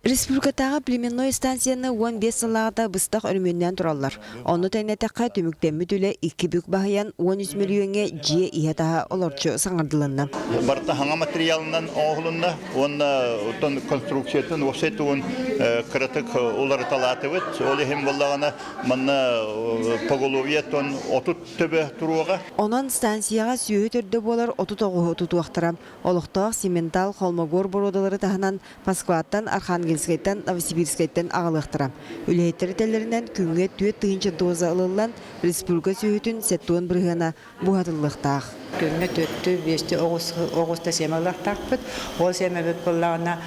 Республикатааҕы племенной станцияны 15 сыллааҕыта быстах өрөмүөннээн тураллар. Онно тэҥнэтэххэ, түмүктэммит үлэ икки бүк баһыйан 13 мөлүйүөҥҥэ дьиэ иһэ-таһа олорчу саҥардылынна. Барыта саҥа материалынан оҥоһулунна уонна оттон конструкциятын уопсай тугун кыратык уларыталаатыбыт. Ол иһин буоллаҕына манна поголовье тон 30 төбө туруоҕа. Онон станцияҕа сүөһү төрдө буолар 30 оҕуһу тутуохтара. Олохтоох симментал холмогор боруодалары таһынан Москваттан, Архангельскайтан, Новосибирскайтан аҕалыахтара. Үлэһиттэр этэллэринэн, күҥҥэ 4000 доза ылыллан, республика сүөһүтүн 70 бырыһыана буоһатыллыахтаах. Күҥҥэ төртүү, биэстии оҕус оҕуста сиэмэ ылыахтаахпыт. Ол сиэмэбит буоллаҕына,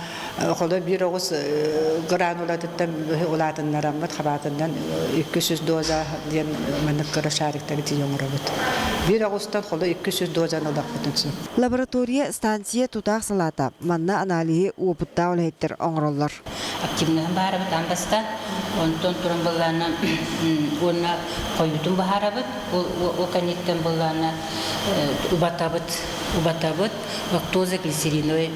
холо биир оҕус гранулатыттан улаатыннараммыт хабаатынан 200 доза диэн маннык кыра шариктары тиийэ оҥоробут. Биир оҕустан холо 200 дозаны ылыахпытын сөп. Лаборатория станция тутаах салаата. Манна аналиһы уопуттаах үлэһиттэр оҥороллор. Активныһын баарабыт аан бастаан. Онтон туран былаана уонна хойуутун баһаарабыт. Ол кэнниттэн былаана убатабыт, убатабыт лактоза глицериновый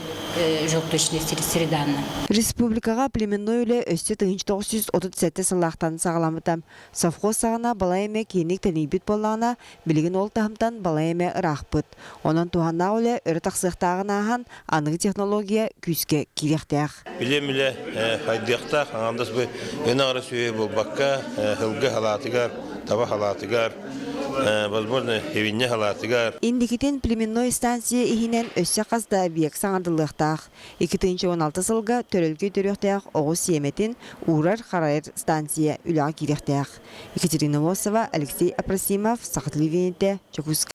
желточный среданна. Республикаҕа племенной үлэ өссө 1937 сыллаахтан саҕаламмыта. Совхоз саҕана балай эмэ киэҥник тэнийбит буоллаҕына, билигин ол таһымтан балай эмэ ыраахпыт. Онон туһааннаах үлэ өрө тахсыахтааҕын ааһан, аныгы технология күүскэ киириэхтээх. Билим үлэ хайдыахтаах, аҥаардас бу ынах эрэ сүөһү буолбакка, сылгы халаатыгар, таба халаатыгар, возможно, ивинньэ халаатыгар. Инникитин племенной станция иһинэн өссө хас да объект саҥардыллыахтаах. 2016 сылга төрөлкөй төрүөхтээх оҕус сиэмэтин уурар-харайар станция үлэҕэ киириэхтээх. Екатерина Мосова, Алексей Апросимов, Саха телевидениетэ, Дьокуускай.